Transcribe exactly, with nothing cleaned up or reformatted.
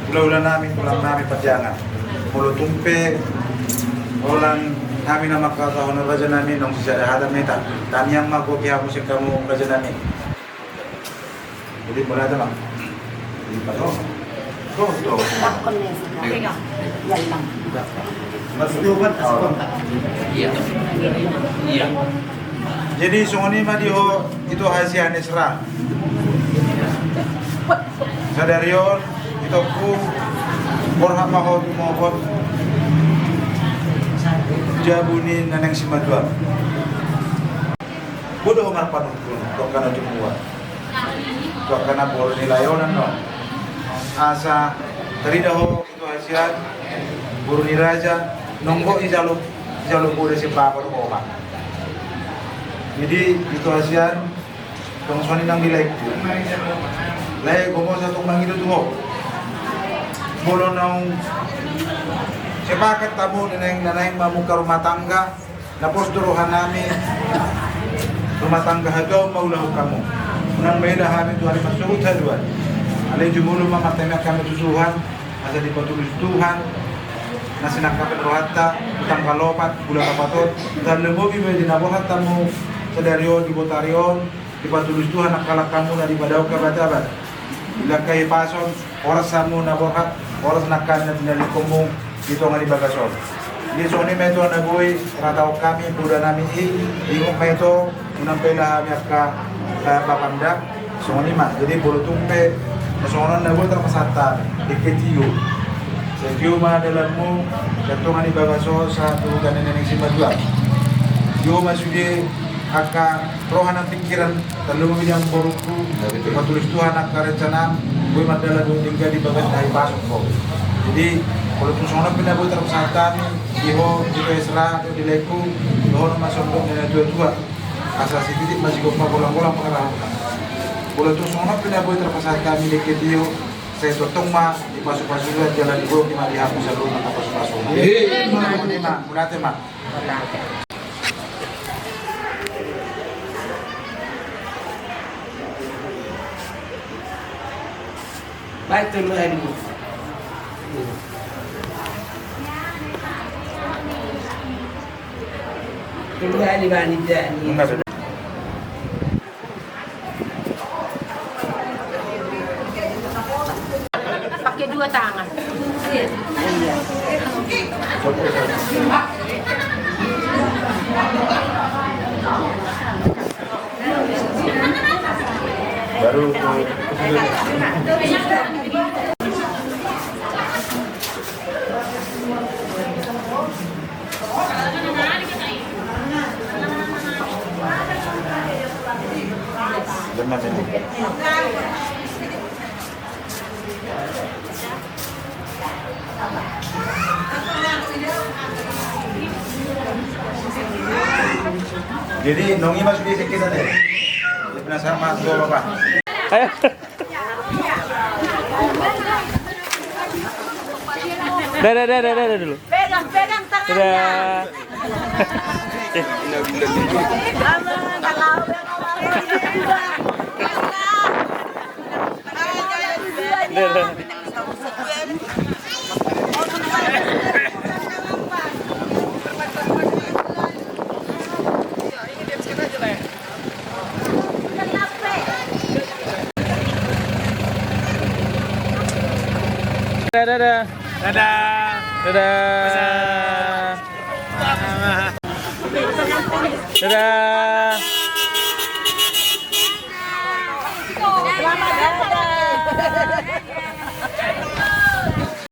Hulahula nami, tulang nami Pandiangan. Molo tung pe holan hami na mangkatahon raja nami, nunga sisada hata ma hita. Tangiang ma goki hamu sian hamu raja nami. Jadi mulai aja, Bang. Jadi pas, oh. Tuh, tuh. Takon nih, Bang. Iya, Bang. Mas, tuh, Bang. Iya. Iya. Jadi songon i ma di ho, ito hasian Esra. Sadari on, itongku, borhat ma ho tumohon jabu ni na naeng simatuam. Boi do ho marpanungkun tu angka na tumua, tu angka na boru ni layonan on. Asa tarida ho, ito hasian, boru ni raja, nunga dijalo, dijalo poda sian bapa dohot omak. Jadi ito hasian, tong songon i nang di laengku. Lae, gomo sa tong mangido tu ho. Molo naung sepakat hamu na naeng, na naeng mamungka rumah tangga, na pos do roha nami, rumah tangga hatuaon ma ulahon hamu. Unang maela hami tu ari marsogot haduan. Alai jumolo ma martangiang hami tu Tuhan, asa dipatulus Tuhan na sinangkapan rohanta tu tanggal opat bulan opat on. Tarlumobi ma di na borhat hamu sadari on, di botari on, dipatulus Tuhan angka langkamuna, dipadao hamu abat-abat. Dilangkai hipason, horas hamu na borhat, horas nangkin na tinallikmu di tonga ni bagas on. Jadi songon i ma ito na boi rataon hami, poda nami i, ingot ma ito, unang maela hami angka, eh, bapanda. Songon i ma, jadi molo tung pe na songon on na boi tarpasahat hami, dengke tio. Sai tio ma dalanmu, di tonga ni bagas on, sahat tu huta ni na naeng simatuam. Tio ma sude angka roha nang pingkiran, tarlumobi di hamu borungku, dipatulus Tuhan angka rencanam, boi mardalan dohot denggan di bagas na hipason ho. Jadi molo tung songon on pe na boi tarpasahat hami di ho, di ho Esra, di laengku, dohonon ma songon na tua-tua. Asa sititik ma sigompa, bolang-bolang pangarahutna. Molo tung songon on pe na boi tarpasahat hami dengke tio, sai tongtong ma dipasu-pasu Tuhan, jala diboan ma di hamu saluhutna angka pasu-pasu. Ima, mauliate ma. Baik, terima kasih. Terima kasih, Bang. Pakai dua tangan. Iya. Baru. Jadi nunga i ma sude sekkitan ya. Penasaran ma tu bapak. Ayo. Dah, dah, dah, dah, dah, dah dulu. Pegang, pegang tangannya. Dah. Aman, kalau Dah, dah. Dadah, dadah. Dadah. Dadah. Dadah.